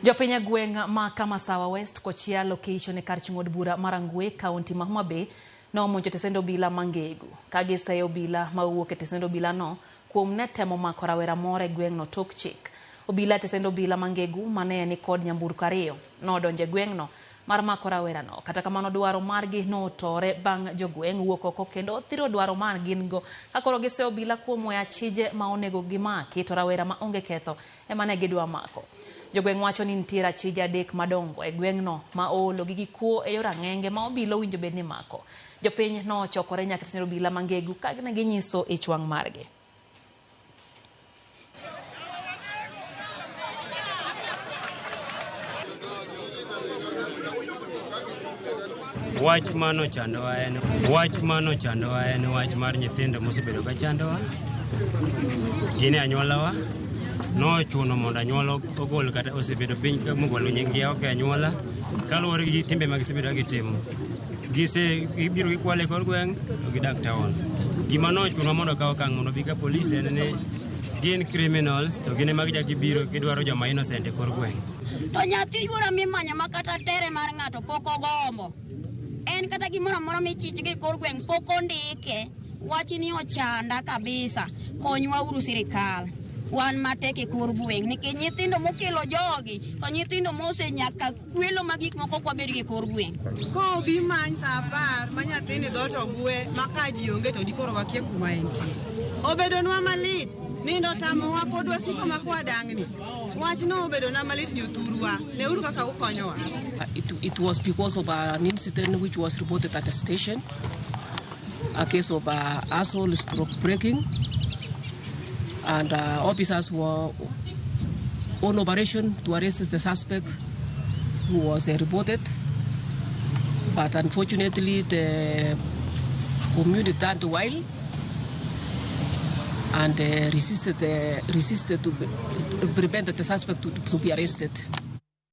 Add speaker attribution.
Speaker 1: Jopiny e gweng' ma Kamasawa West Kochia location e kar chung' od bura ma Rangwe, kaunti ma Homa Bay nomonjo tesend obila ma Ngegu ka giseyo obila ma owuok e tesend obila no kuom ne temo mako rawera moro e gweng'no tok chik. Obila e tesend obila ma Ngegu mane ni kod nyamburko ariyo nodonjo e gweng'no mar mako rawerano. Kata kamano dwaro margi notore bang' jogweng' wuok oko kendo thiro dwaro mar gin go ka koro giseyo obila kuom weyo achije ma onego gimaki to rawera ma onge ketho ema ne gidwa mako. Jogweng' wacho ni nitiere achije adek madongo e gweng'no ma oolo gi gikuo e yor ang'enge ma obila owinjo bed ni mako. Jopiny nochokore nyaka tesend obila ma Ngegu ka ne ginyiso ich wang' margi.
Speaker 2: Wach mano chandowa en wach mano chandowa en wach mar nyithindo mosebedo ka chandowa. Gin e anyuolawa. Nochuno mondo anyuola ogol kata osebedo piny ka mogolo nyinggi oko e anyuola kaluwore gi timbe ma gisebedo ka gitimo. Gise gibiro gikwalo e kor gweng' to gidak town. Gima nochuno mondo okaw okang' mondo obi ka polis en ni gin criminals to gin ema gichako gibiro gidwaro joma innocent e kor gweng'.
Speaker 3: To nyathi yuora mimanyo ma kata tere mar ng'ato pok ogombo. En kata gimoro amora michich gi e kor gweng' pok ondike. Wachni ochanda kabisa. Konywa uru sirikal. Wan matek e kor gweng' nikech nyithindo mokelo jogi to nyithindo mosenyaka kwelo ma gik moko ok wabed gi e kor gweng'.
Speaker 4: Kobi many sa 10 ma nyathini dhoot ogwe ma ka ji onge to dikoro wakia kuma entie. Obedonwa malit, nindo otamowa pod wasiko ma kwadang'ni. Wachno obedona malit jothurwa, neuru kaka ukonyowa.
Speaker 5: It was because of an incident which was reported at the station, a case of assault stroke breaking, and officers were on operation to arrest the suspect who was reported. But unfortunately, the community turned wild and resisted to prevent the suspect to be arrested.